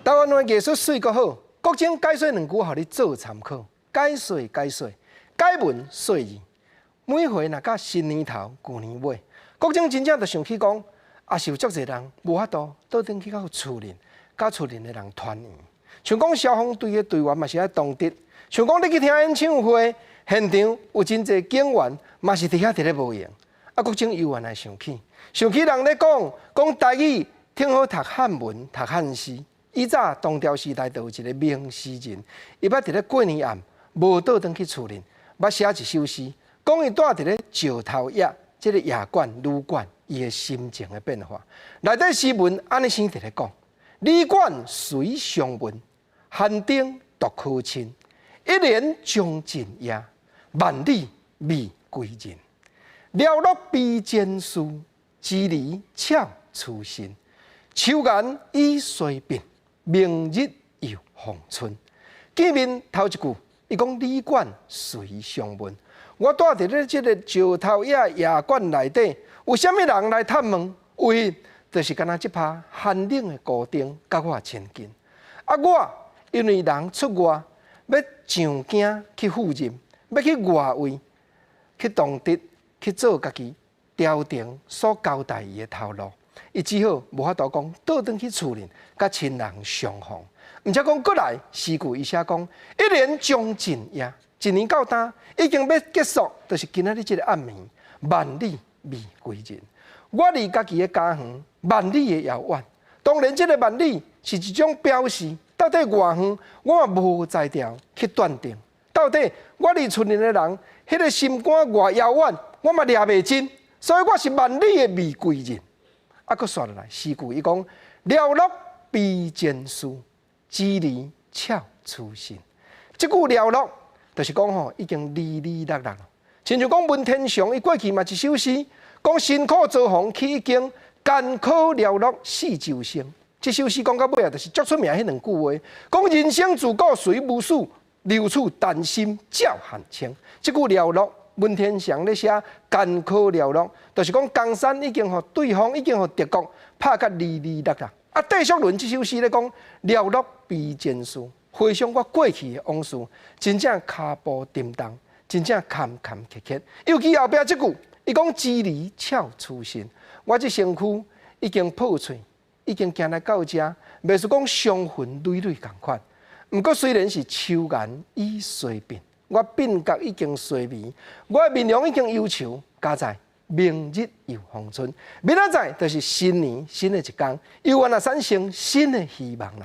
台灣的藝術媠閣好，國政解說兩句，予你做參考。解說解說，解文說字。每回若到新年頭、舊年尾，國政真正就想起講，也是有足濟人無法度倒轉去到厝裡，佮厝裡的人團圓。像講消防隊的隊員嘛是愛當值，像講你去聽演唱會，現場有真濟警員嘛是佇遐佇咧無閒。啊，國政猶原來想起，想起人咧講講台語，挺好讀漢文、讀漢詩。以早唐朝時代就有一個名詩人，伊捌佇咧過年暗無倒轉去厝裡，捌寫一首詩，講伊蹛佇咧石頭驛這個驛館旅館，伊的心情的變化。內底詩文按呢生佇咧講：旅館隨相問，寒燈獨可親。一年將盡夜，萬里未歸人。寥落悲前事，支離俏初心。秋顏已衰鬢，明日又逢春。見面頭一句，伊講旅館隨相問。我蹛佇咧這個石頭驛驛館內底，有啥物人來探問？唯一就是敢若這拍寒冷的孤燈，佮我親近。啊，我因為人出外欲上京去赴任，欲去外圍去當值去做家己朝廷所交代伊的頭路，伊只好無法度講倒轉去厝裡，佮親人相逢。毋則講閣來詩句，伊寫講一年將盡夜，一年到今已經欲結束，就是今仔日這個暗暝，萬里未歸人。我離家己的家園萬里的遙遠，當然這個萬里是一種表示，到底偌遠，我嘛無才調去斷定。到底我離厝裡的人，彼個心肝偌遙遠，我嘛掠袂真，所以我是萬里的未歸人。啊，閣紲落來詩句，伊講寥落悲前事，支離俏初心。這句寥落，就是講吼已經離離落落。親像講文天祥，伊過去嘛一首詩，講辛苦遭逢去一經，艱苦寥落四周星。這首詩講到尾啊，就是足出名彼兩句話，講人生自古誰無死，留取丹心照汗青。這句寥落，文天祥咧寫艱苦寥落，就是講江山已經予對方已經予敵國拍甲離離落落。啊，戴叔倫這首詩咧講寥落悲前事，回想我過去的往事，真正跤步沉重，真正坎坎坷坷。尤其後壁這句，伊講支離俏初心，我這身軀已經破碎，已經行來到這，袂輸講傷痕累累仝款。毋過雖然是秋顏已衰鬢，我鬢角已經衰微，我的面容已經憂愁，佳哉明日又逢春，明仔載就是新年新的一工，猶原來產生新的希望啦。